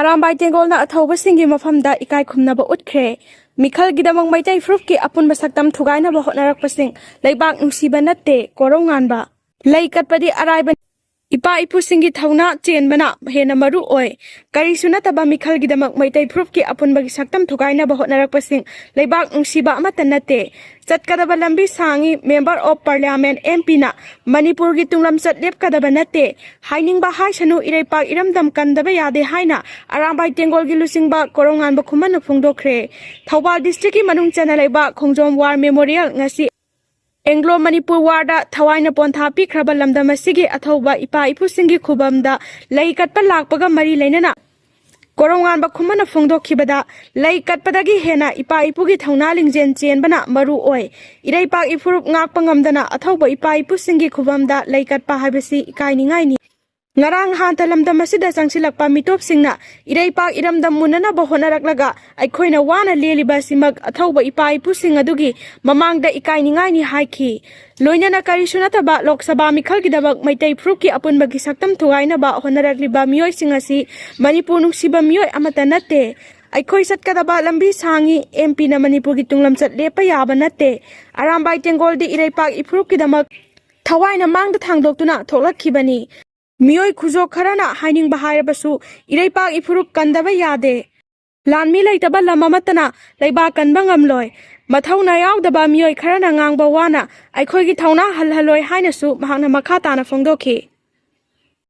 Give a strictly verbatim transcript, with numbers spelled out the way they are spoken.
ꯑꯔꯥꯝꯕꯥꯏ ꯇꯦꯡꯒꯣꯜꯅ ꯑꯊꯧꯕꯁꯤꯡꯒꯤ ꯃꯐꯝꯗ ꯏꯀꯥꯏ ꯈꯨꯝꯅꯕ ꯎꯠꯈ꯭ꯔꯦ꯫ ꯃꯤꯈꯜꯒꯤꯗꯃꯛ ꯃꯩꯇꯩ ꯐꯨꯔꯨꯞꯀꯤ ꯑꯄꯨꯟꯕ ꯁꯛꯇꯝ ꯊꯨꯒꯥꯏꯅꯕ ꯍꯣꯠꯅꯔꯛꯄꯁꯤꯡ ꯂꯩꯕꯥꯛ ꯅꯨꯡꯁꯤꯕ ꯅꯠꯇꯦ, ꯀꯣꯔꯧꯉꯥꯟꯕ꯫ ꯂꯩ ꯀꯠꯄꯗꯤ ꯑꯔꯥꯏꯕꯅꯤ꯫ ꯏꯄꯥ ꯏꯄꯨꯁꯤꯡꯒꯤ ꯊꯧꯅꯥ ꯆꯦꯟꯕꯅ ꯍꯦꯟꯅ ꯃꯔꯨ ꯑꯣꯏ꯫ ꯀꯔꯤꯁꯨ ꯅꯠꯇꯕ ꯃꯤꯈꯜꯒꯤꯗꯃꯛ ꯃꯩꯇꯩ ꯐꯨꯔꯨꯞꯀꯤ ꯑꯄꯨꯟꯕꯒꯤ ꯁꯛꯇꯝ ꯊꯨꯒꯥꯏꯅꯕ ꯍꯣꯠꯅꯔꯛꯄꯁꯤꯡ ꯂꯩꯕꯥꯛ ꯅꯨꯡꯁꯤꯕ ꯑꯃꯠꯇ ꯅꯠꯇꯦ꯫ ꯆꯠꯀꯗꯕ ꯂꯝꯕꯤ ꯁꯥꯡꯉꯤ꯫ Member of Parliament, M Pꯅ ꯃꯅꯤꯄꯨꯔꯒꯤ ꯇꯨꯡꯂꯝꯆꯠ ꯂꯦꯞꯀꯗꯕ ꯅꯠꯇꯦ꯫ ꯍꯥꯏꯅꯤꯡꯕ ꯍꯥꯏꯁꯅꯨ, ꯏꯔꯩꯄꯥꯛ ꯏꯔꯝꯗꯝ ꯀꯟꯗꯕ ꯌꯥꯗꯦ ꯍꯥꯏꯅ ꯑꯔꯥꯝꯕꯥꯏ ꯇꯦꯡꯒꯣꯜꯒꯤ ꯂꯨꯆꯤꯡꯕ ꯀꯣꯔꯧꯉꯥꯟꯕ ꯈꯨꯃꯟꯅ ꯐꯣꯡꯗꯣꯛꯈ꯭ꯔꯦ꯫ ꯊꯧꯕꯥꯜ districtꯀꯤ ꯃꯅꯨꯡ ꯆꯟꯅ ꯂꯩꯕ ꯈꯣꯡꯖꯣꯝ War Memorial ꯉꯁꯤ Anglo Manipur Warꯗ ꯊꯋꯥꯏꯅ ꯄꯣꯟꯊꯥ ꯄꯤꯈ꯭ꯔꯕ ꯂꯝꯗꯝ ꯑꯁꯤꯒꯤ ꯑꯊꯧꯕ ꯏꯄꯥ ꯏꯄꯨꯁꯤꯡꯒꯤ ꯈꯨꯕꯝꯗ ꯂꯩ ꯀꯠꯄ ꯂꯥꯛꯄꯒ ꯃꯔꯤ ꯂꯩꯅꯅ ꯀꯣꯔꯧꯉꯥꯟꯕ ꯈꯨꯃꯟꯅ ꯐꯣꯡꯗꯣꯛꯈꯤꯕꯗ, ꯂꯩ ꯀꯠꯄꯗꯒꯤ ꯍꯦꯟꯅ ꯏꯄꯥ ꯏꯄꯨꯒꯤ ꯊꯧꯅꯥ ꯂꯤꯡꯖꯦꯜ ꯆꯦꯟꯕꯅ ꯃꯔꯨ ꯑꯣꯏ꯫ ꯏꯔꯩꯄꯥꯛ ꯏꯐꯨꯔꯨꯞ ꯉꯥꯛꯄ ꯉꯝꯗꯅ ꯑꯊꯧꯕ ꯏꯄꯥ ꯏꯄꯨꯁꯤꯡꯒꯤ ꯈꯨꯕꯝꯗ ꯂꯩ ꯀꯠꯄ ꯍꯥꯏꯕꯁꯤ ꯏꯀꯥꯏꯅꯤꯡꯉꯥꯏꯅꯤ꯫ ꯉꯔꯥꯡ ꯅꯍꯥꯟꯇ ꯂꯝꯗꯝ ꯑꯁꯤꯗ ꯆꯪꯁꯤꯜꯂꯛꯄ ꯃꯤꯇꯣꯞꯁꯤꯡꯅ ꯏꯔꯩꯄꯥꯛ ꯏꯔꯝꯗꯝ ꯃꯨꯟꯅꯅꯕ ꯍꯣꯠꯅꯔꯛꯂꯒ ꯑꯩꯈꯣꯏꯅ ꯋꯥꯅ ꯂꯦꯜꯂꯤꯕ ꯑꯁꯤꯃꯛ ꯑꯊꯧꯕ ꯏꯄꯥ ꯏꯄꯨꯁꯤꯡ ꯑꯗꯨꯒꯤ ꯃꯃꯥꯡꯗ ꯏꯀꯥꯏꯅꯤꯡꯉꯥꯏꯅꯤ ꯍꯥꯏꯈꯤ꯫ ꯂꯣꯏꯅꯅ ꯀꯔꯤꯁꯨ ꯅꯠꯇꯕ ꯂꯣꯛ ꯁꯚꯥ ꯃꯤꯈꯜꯒꯤꯗꯃꯛ ꯃꯩꯇꯩ ꯐꯨꯔꯨꯞꯀꯤ ꯑꯄꯨꯟꯕꯒꯤ ꯁꯛꯇꯝ ꯊꯨꯒꯥꯏꯅꯕ ꯍꯣꯠꯅꯔꯛꯂꯤꯕ ꯃꯤꯑꯣꯏꯁꯤꯡ ꯑꯁꯤ ꯃꯅꯤꯄꯨꯔ ꯅꯨꯡꯁꯤꯕ ꯃꯤꯑꯣꯏ ꯑꯃꯠꯇ ꯅꯠꯇꯦ꯫ ꯑꯩꯈꯣꯏ ꯆꯠꯀꯗꯕ ꯂꯝꯕꯤ ꯁꯥꯡꯉꯤ꯫ M Pꯅ ꯃꯅꯤꯄꯨꯔꯒꯤ ꯇꯨꯡꯂꯝꯆꯠ ꯂꯦꯞꯄ ꯌꯥꯕ ꯅꯠꯇꯦ꯫ ꯑꯔꯥꯝꯕꯥꯏ ꯇꯦꯡꯒꯣꯜꯗꯤ ꯏꯔꯩꯄꯥꯛ ꯏꯐꯨꯔꯨꯞꯀꯤꯗꯃꯛ ꯊꯋꯥꯏꯅ ꯃꯥꯡꯗ ꯊꯥꯡꯗꯣꯛꯇꯨꯅ ꯊꯣꯛꯂꯛꯈꯤꯕꯅꯤ꯫ ꯃꯤꯑꯣꯏ ꯈꯨꯖꯣꯛ ꯈꯔꯅ ꯍꯥꯏꯅꯤꯡꯕ ꯍꯥꯏꯔꯕꯁꯨ ꯏꯔꯩꯄꯥꯛ ꯏꯐꯨꯔꯨꯞ ꯀꯟꯗꯕ ꯌꯥꯗꯦ꯫ ꯂꯥꯟꯃꯤ ꯂꯩꯇꯕ ꯂꯝ ꯑꯃꯠꯇꯅ ꯂꯩꯕꯥꯛ ꯀꯟꯕ ꯉꯝꯂꯣꯏ꯫ ꯃꯊꯧꯅꯥ ꯌꯥꯎꯗꯕ ꯃꯤꯑꯣꯏ ꯈꯔꯅ ꯉꯥꯡꯕ ꯋꯥꯅ ꯑꯩꯈꯣꯏꯒꯤ ꯊꯧꯅꯥ ꯍꯜꯍꯜꯂꯣꯏ ꯍꯥꯏꯅꯁꯨ ꯃꯍꯥꯛꯅ ꯃꯈꯥ ꯇꯥꯅ ꯐꯣꯡꯗꯣꯛꯈꯤ꯫